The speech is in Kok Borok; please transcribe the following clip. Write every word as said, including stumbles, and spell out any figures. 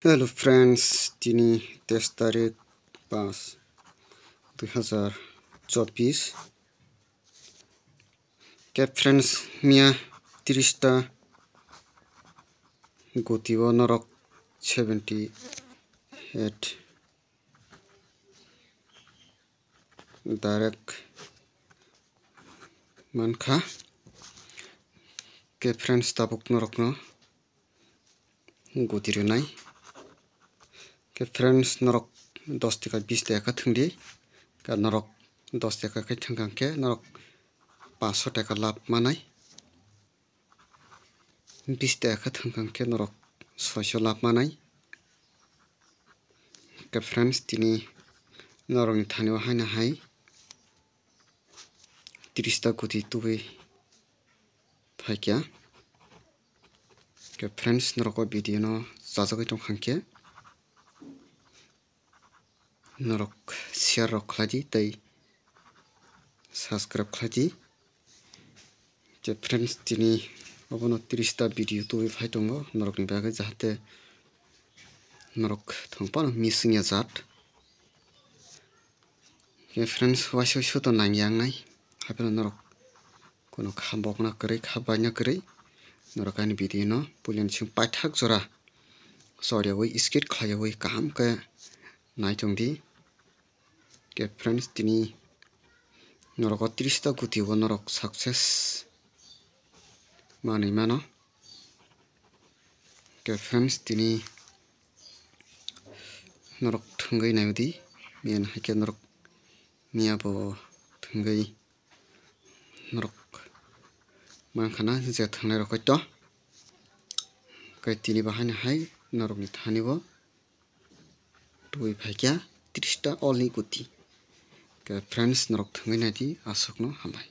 Hello friends, tini teis tarik pas dui hazar chobbish. Ke friends, miya tris ta guti o norok seventy eight direct mankha. Ke friends, tabuk norokno guti rwnai. Ke friends, norok dos taka bis taka khe thwngdi. Ka norok dos taka khe thwngkha khe norok paanch sho taka lab manai. Bis taka khe thwngkha khe norok soi sho lab manai. Ke friends, tini norokni thani o haino hai tris ta guti tubui phaikha. Ke friends, norok o video no chajagwi tongkha khe norok share rok khlai di tei subscribe khlai di. Je friends, tini obono tris ta video tubui phai tongo norokni bagwi, jahate norok thwng phano missing ya jat. Je friends, waisa waisa to nangya wngnai, hapheno norok kuno kha bokna kwrwi, kha baina kwrwi norok ani video no puilani simi paithak jora choriyawi skip khlaiyawi kaham khe nai tongdi. Ke friends, tini norok o tris ta guti o norok success manwi mano. Ke friends, tini norok thwngwi naidi, miyan hai khe norok miya bo thwngwi norok mankha na je thwngnai rok to. Ke tini bo haino hai norokni thani bo tubui phaikha tris ta all ni guti. Ke friends, norok thwngwi naidi, aswkno hambai.